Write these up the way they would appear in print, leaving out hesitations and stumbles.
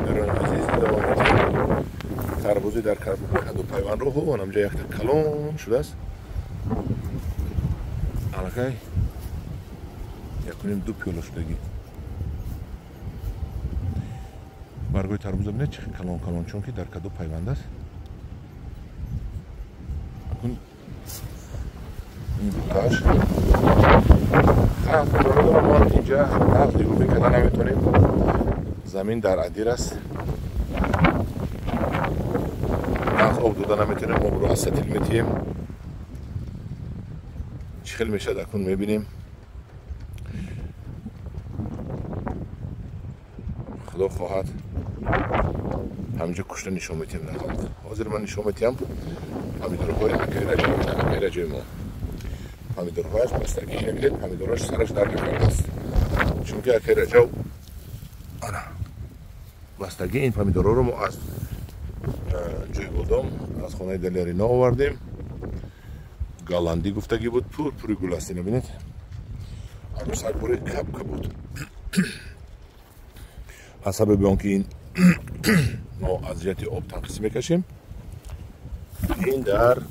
Ҳамдиёрони азиз, идома медиҳем. Тарбузи дар каду пайвандро хуб, онамҷа якта калон шудааст. Аллакай якуним ду пиёла шудагӣ. Баргои тарбуза бинед, чӣ калон калон, чунки дар каду пайванд аст. Акун ин буташ мо инҷа нағз нигоҳ карда наметонем. Замин дар адир аст, нағз об дода наметонем, обро аз сатил метиҳем. Чӣ хел мешавад, акун мебинем. Худо хоҳад ҳаминҷо кушта нишон метиҳем дар халқ. Ҳозир ман нишон метиҳам помидорҳои акаи Раҷаби мо. Помидорҳояш бастагӣ бинед, помидорҳояш сараш дар накардааст, чунки акаи Раҷаб ана бастагӣ ин помидорҳоро мо аз ҷои бодом, аз хонаи Далерино овардем. Голландӣ гуфтагӣ буд, пур пури гул аст. Ина бинед, арӯсакбори капка буд. Аз сабаби он ки ин мо аз ҷиҳати об танқисӣ мекашем, ин дар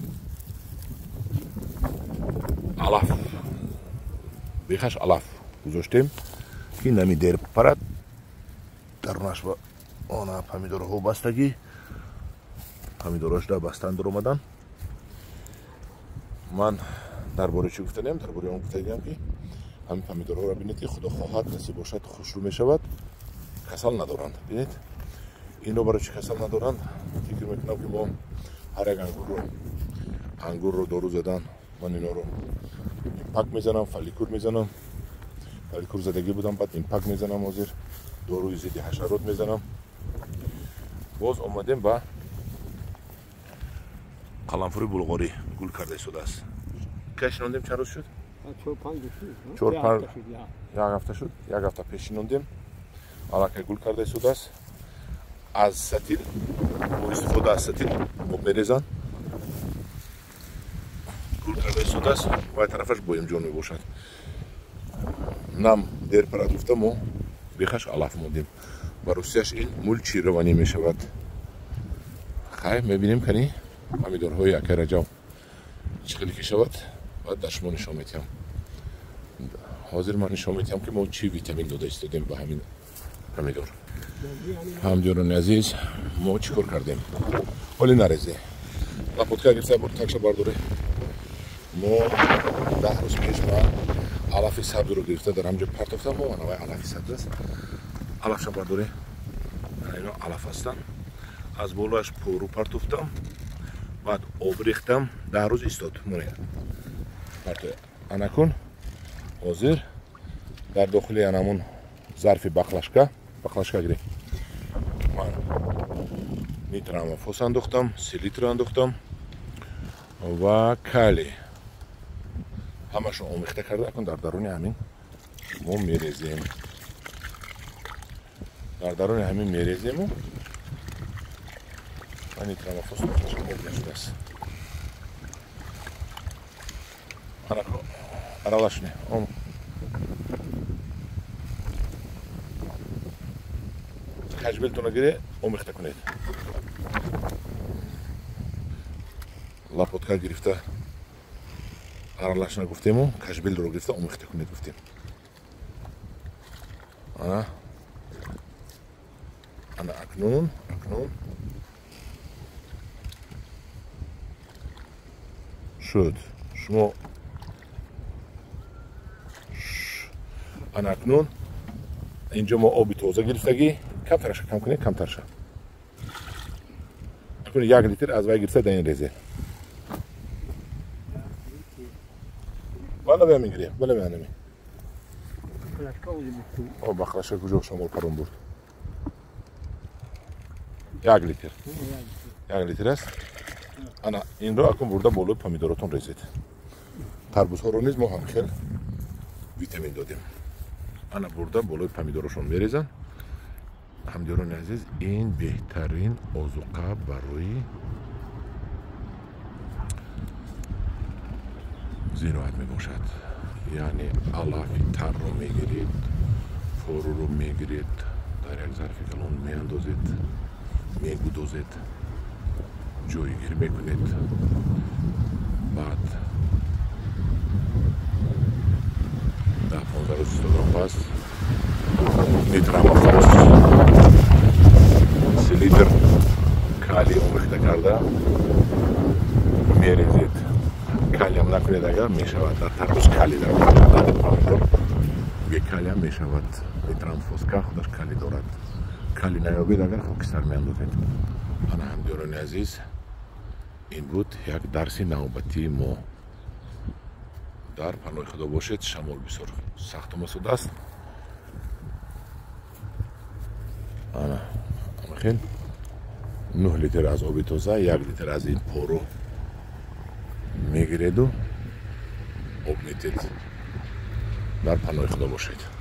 алаф, бехаш алаф гузоштем, ки нами дер парад дарунаш ба она помидорҳо бастагӣ, помидорҳош дар бастан дуромадан. Ман дар бораи чӣ гуфтанем? Дар бораи он гуфтагиам, ки ҳамин помидорҳоро бинед, ки Худо хоҳад насиб бошад, хушрӯ мешавад, касал надоранд. Бинед, инро барои чӣ касал надоранд? Фикр мекунам, ки мо ҳар як ангурро дору задан, ман инҳоро импак мезанам, фаликур мезанам. Фаликур задагӣ будам, баъд импак мезанам, ҳозир доруи зидди ҳашарот мезанам. Боз омадем ба қаламфури булғорӣ, гул карда истодааст. Кай шинондем? Чанд рӯз шуд? Як ҳафта шуд. Як ҳафта пеш шинондем, аллакай гул карда истодааст. Аз сатил, бо истифода аз сатил об мерезанд. Гул карда истодааст. Вай тарафаш боимҷон мебошад. Нам дер парад гуфта, мо бехаш алаф мондем. Ба русияш ин мулчированӣ мешавад. Хай, мебинем, кани помидорҳои акаи Раҷаб чӣ хеле ки шавад, баъд дар шумо нишон метиҳам. Ҳозир ман нишон метиҳам, ки мо чӣ витамин дода истодем ба ҳамин помидор. Ҳамдиёрони азиз, мо чӣ кор кардем? Ҳоли нарезе лапотка гирифта бур, такша бардоре. Мо 10 рӯз пеш ма алафи сабзро гирифта дар ҳамҷо партофтам. Мо анавай алафи сабз аст, алафша бардоре. Ино алаф ҳастанд. Аз болояш пору партофтам, баъд об рехтам, 10 рӯз истод. Монед партоя. Анакун ҳозир дар дохили анамун зарфи баклашка, баклашка гирем. Ман нитрамофос андохтам, селитра андохтам ва кали. Ҳамашро омехта карда, акун дар даруни ҳамин мо мерезем. Дар даруни ҳамин мерезему ва нитрамофос об нашудааст. Аралашне. Кашбелтона гире, омехта кунед. Лапотка гирифта аралашна гуфтему, кашбелро гирифта омехта кунед гуфтем. Ана ана акнун, акнун шуд. Шумо ана акнун инҷо мо оби тоза гирифтагӣ, камтарша кам кунед, камтарша. Акнун 1 литр аз вай гирифта дар ин резе. Бала бе мегирем, бала бе анами. О, баклашка куҷо шамол парон бурд? 1 литр. 1 литр аст. Ана инро акун бурда болои помидоротон резед. Тарбузҳоро низ мо ҳам хел витамин додем. Ана бурда болои помидорошон мерезанд. Ҳамдиёрони азиз, ин беҳтарин озуқа барои зироат мебошад. Яъне алафи тарро мегиред, форуро мегиред, Дар як зарфи калон меандозед, мегудозед, ҷойгир мекунед. Баъд 10-15 рӯз истодан пас нитрамофос 3 литр калий омехта карда мерезед. Калиям накунед, агар мешавад дар тарбуз калий дар помидор бе калиям мешавад. Нитрамфоска худаш калий дорад. Калий наёбед, агар хокистар меандозед. Ана, ҳамдиёрони азиз, ин буд як дарси навбатии мо. Дар паноҳи Худо бошед. Шамол бисёр сахт омасудааст. Ана хел 9 литр аз оби тоза, 1 литр аз ин пору мегиреду об метед. Дар паноҳи Худо бошед.